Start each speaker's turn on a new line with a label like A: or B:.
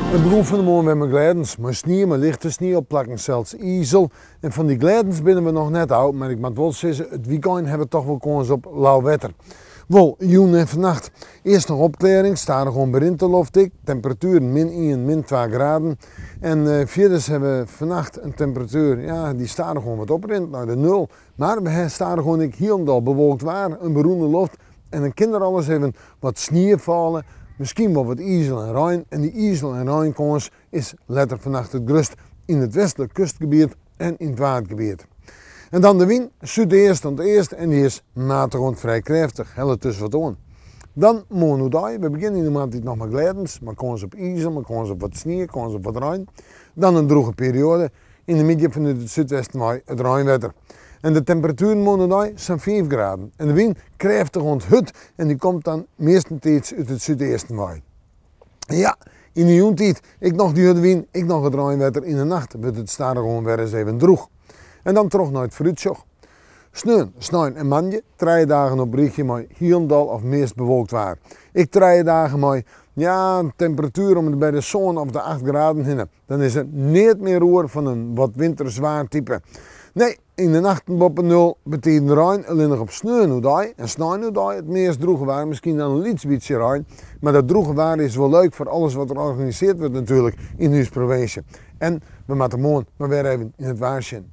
A: It begûn fan 'e moarn wer mei glêdens, mei snie, mei lichte snie, op plakken sels izel. En fan dy glêdens binne we noch net ôf, mar ik moat wol sizze, it wykein ha we toch wol kâns op lau wetter. Wol, jûn en fannacht. Earst noch opklearrings, stadichoan berint de loft ek, temperatueren min ien, min twa graden. En fierders ha we fannacht in temperatuer, ja, dy't stadichoan wat oprint nei de nul. Mar we ha stadichoan ek hielendal bewolkt waar, in berûne loft en dan kin der alris even wat snie falle, miskien wol wat izel en rein. En dy izel en reinkâns is letter fannacht it grutst yn it westlik kustgebiet en yn it Waadgebiet. En dan de wyn, súdeast oant east en dy is matich oant frij krêftich, hellet dus wat oan. Dan moarn oerdei, we begjinne yn de moarntiid noch mei glêdens, mei kâns op izel, mei kâns op wat snie, kâns op wat rein. Dan in drûge perioade, yn de middei fanút it súdwesten wei it reinwetter. En de temperatueren moarn oerdei sa'n 5 graden. En de wyn krêftich oant hurd en dy komt dan meastentiids út it súdeasten wei. Ja, yn de jûntiid ek noch dy hurde wyn, ek noch it reinwetter. Yn de nacht wurdt it stadichoan wer ris even drûch. En dan troch nei it foarútsjoch. Sneon, snein en moandei, trije dagen op rychje mei hielendal of meast bewolkt waar. Ek trije dagen mei, ja, in temperatuer om by de sân of de acht graden hinne. Dan is der neat mear oer fan in wat winters waartype. Nee, yn de nachten boppe nul, betiden rein, allinnich op sneon oerdei en snein oerdei it meast drûge waar, miskien dan in lyts bytsje rein. Mar dat drûge waar is wol leuk foar alles wat der organisearre wurdt natuerlik yn ús provinsje. En we moatte moarn mar wer even yn it waar sjen.